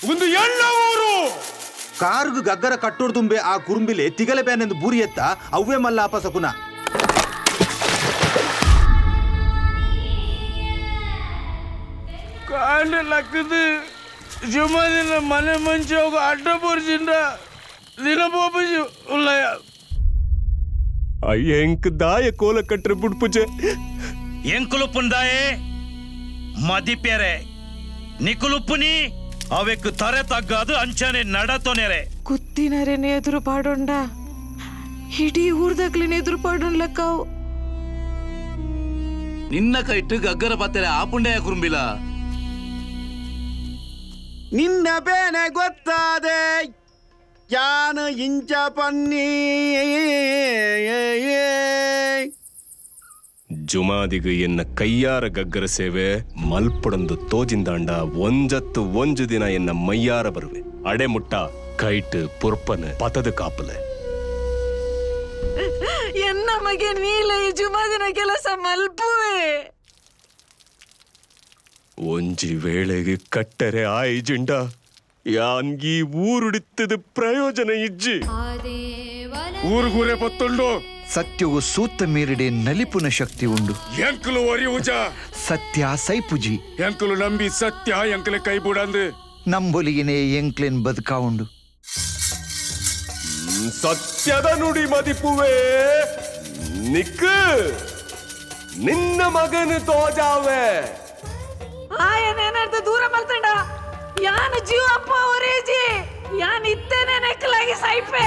ಒಂದು ಎಳ್ಳ ಊರು ಕಾರ್ಗು ಗಗ್ಗರ ಕಟ್ಟೋರ್ ತುಂಬೆ ಆ ಕುರುಂಬಿಲೆ ತಿಗಲೆ ಬೇನೆಂದು ಬೂರಿ ಎತ್ತ ಅವ್ವೆ ಮಲ್ಲ ಅಪಸಕುನ ಕಾಂಡ ಲಕ್ಕದು ಜುಮಾದಿನ ಮನೆ ಮಂಚಿ ಹೋಗು ಅಡ್ಡ ಪೊರ್ಚಿಂಡ ದಿನ ಪೋಪುಜಿ ಉಲ್ಲಯ ಅಯ್ಯ ಎಂಕ್ ದಾಯ ಕೋಲ ಕಟ್ರೆ ಬುಡ್ಪುಜೆ ಎಂಕುಲುಪ್ಪುಂದಾಯೆ ಮದಿಪೆರೆ ನಿಕುಲುಪ್ಪುನಿ ಅವೆಕ್ ತರೆ ತಗ್ಗಾದು ಅಂಚನೆ ನಡತೊನೆರೆ ಕುತ್ತಿನರೆನೆ ಎದುರು ಪಾಡೊಂಡ ಇಡೀ ಊರ್ದಕ್ಲಿನ ಎದುರು ಪಾಡೊಂಡ್ಲಕ್ಕಾವು ನಿನ್ನ ಕೈಟ್ಟು ಗಗ್ಗರ ಪತ್ತೆರೆ ಆಪುಂಡೆಯ ಕುರುಂಬಿಲ ನಿನ್ನ ಬೇನೆ ಗೊತ್ತಾದೆ ಯಾನು ಇಂಚ ಪನ್ನಿ ಜುಮಾದಿಗು ಎನ್ನ ಕೈಯಾರ ಗಗ್ಗರ ಸೇವೆ ಮಲ್ಪಡೊಂದು ತೋಜಿಂದಾಂಡ ಒಂಜತ್ತು ಒಂಜು ದಿನ ಎನ್ನ ಮೈಯಾರ ಬರುವೆ ಅಡೆ ಮುಟ್ಟ ಕೈಟ್ ಪುರ್ಪನ ಪತದ ಕಾಪಲೆ ಎನ್ನ ಮಗೆ ನೀಲ ಈ ಜುಮಾದಿನ ಕೆಲಸ ಮಲ್ಪುವೆ ಒಂಜಿ ವೇಳೆಗೆ ಕಟ್ಟರೆ ಆಯಿಜಿಂಡ ಯಾನ್ಗಿ ಊರುಡಿತ್ತದ ಪ್ರಯೋಜನ ಇಜ್ಜಿ ಊರುಗೂರೆ ಪತ್ತುಂಡು ಸತ್ಯವು ಸೂತ ಮೀರಿಡೆ ನಲಿಪುನ ಶಕ್ತಿ ಉಂಡು ಎಂಕಲು ಒರಿವುಜ ಸತ್ಯ ಸೈಪುಜಿ ಎಂಕಲು ನಂಬಿ ಸತ್ಯ ಎಂಕಲೆ ಕೈ ಬುಡಂದು ನಂಬೊಲಿಗಿನೇ ಎಂಕ್ಲೆನ್ ಬದುಕಾ ಉಂಡು ಸತ್ಯದ ನುಡಿ ಮದಿಪುವೆ ನಿಕ್ ನಿನ್ನ ಮಗನು ತೋಜಾವೆ ಆಯನೇನರ್ಥ ದೂರ ಮಲ್ತಂಡ ಯಾನು ಜೀವ ಅಪ್ಪ ಒರೇಜಿ ಯಾನ್ ಇತ್ತೇನೆ ನೆಕ್ಕಲಾಗಿ ಸೈಪೆ.